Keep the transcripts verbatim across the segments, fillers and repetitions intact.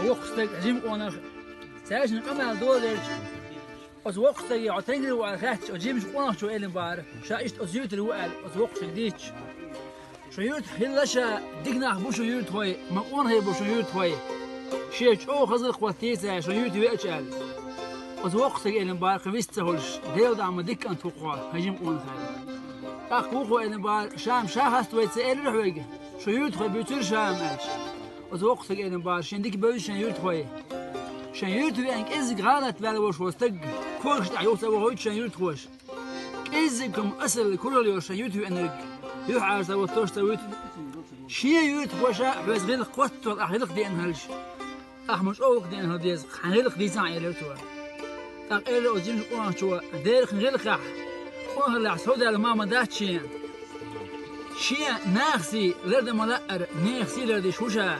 Воккха стаг, жима къонах, цаьршинна къамаьл доладелча, оцу воккхачу стаге хьо тенгри ву аьлла хаьттича, оцу жимачу къонахчо элина бахара, ша иштта оцу юьртара ву аьлла, оцу воккхачу стага дийцича. Шун юьртахь хилла ша, дика нах бу шун юьртахой, ма къонахий бу шун юьртахой. Шен чӀогӀа хаза гӀиллакх хӀоттийца, шун юьрта веача аьлла. Оцу воккхачу стага элина бахара, кхин вист ца хуьлуш, Делан дуьхьа ма дика кӀант ву-кх хьо, хьан жима къонахий. ТӀаккха вукхо элина бахара, ша-м ша хаставайта ца элира хьоьга, шун юьртахой буьйцура ша-м аьлча. Оцу воккхачу стага элина бахара, шен дика бевза шен юьртахой. Шен юьрта веана кӀеззиг гӀалат ваьлла волуш волу стаг, когаш тӀехь юха ца вохуьйту шен юьртахоша. КӀеззиг хӀума асалла куралла йолуш шен юьрта веанарг, юьхьӀаьржа ца вуьтуш ца вуьту. Шен юьртахоша хьоьца гӀиллакх хоттал ахь гӀиллакх деана хилча. Ахь ма чӀогӀа гӀиллакх деана хила деза, хьан гӀиллакх дийцахьа, элира цо. ТӀаккха элира оцу жимачу къонахчо, дера кхин гӀиллакхехь, къонахаллехь совдаьлла ма ма дац шен. Шен нахаца лардан ма лаъара, нехан сий лардеш ву ша.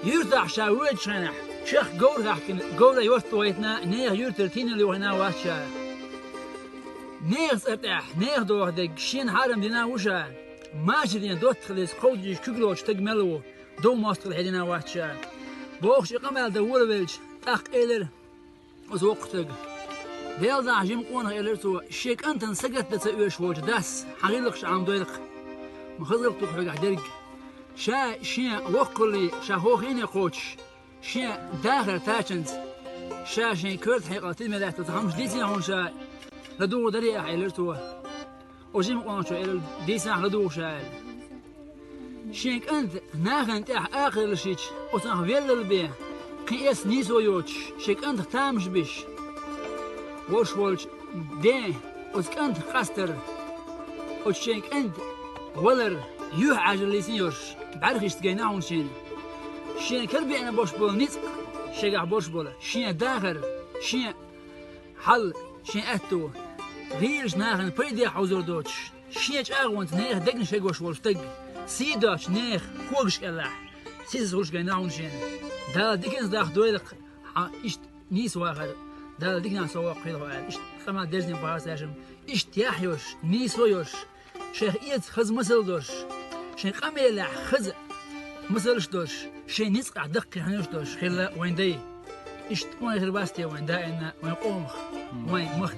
Юьртахь ша воьдучу хенахь, чехка говр хаьхкина, говран йорта вайтина, нехан юьртара тийналла йохийна вац ша. Нехан цӀар тӀехь, нехан доху дерг шена хьарам дина ву ша. Машаран доттагӀаллица кховдийча куьг лоцу стаг мел ву, дов мостагӀалла хьедина вац ша. Бохуш и къамел дан волавелча, тӀаккха элира оцу воккхачу стага: «Делан дуьхьа, жима къонах, — элира цо, — шен кӀантана сагатдан ца оьшуш волчу дас хьан гӀиллакхаш Ӏамадойла-кх. Ма хаза гӀиллакх ду-кх хьоьгахь дерг. Ша шен воккхалле, ша хӀокхуьне кхочуш, шен дахар тачанца, ша шен коьрта хьекъал тидаме лаьтталц хӀуманаш дийцина хьуна ша, ладугӀур дарий ахь?» — элира цо. Оцу жима къонахчо элира: «Дийцахь, ладугӀу ша», — аьлла. Шен кӀанта нахана тӀехь акхарийлаш йича, оцунах веллал бен, кхин эцца нийсо йоцуш, шен кӀантах тамаш беш волуш волчу ден оцу кӀантах къастар, оцу шен кӀанта валар юьхьӀаьржаллица йолуш, бӀаьрхишца гайна хьуна шена. Шен карабеана болуш болу ницкъ, шегахь болуш болу шен дахар, шен хьал, шен аьтту, гӀийлачу нахана пайде хьовзор доцуш, шен чӀагӀонца нехан дегнаш хьегош волу стаг, сий доцучу нехан когаш кӀелахь, сийсаз хуьлуш гайна хьуна шена. Дала диканца дахдойла-кх хьан иштта нийса вахар, Дала диканах со воккха хила хьо аьлла, иштта къамел дерзина бахара цаьршимма, иштта яхь йолуш, нийсо йолуш, шайх эца хаза масал долуш, шайн къамелехь хаза масалш долуш, шайн ницкъахь даккхий хьанаш долуш хилла вайн дай. Иштта къонахий хир бац те вайн даимна вайн къомах, вайн махка?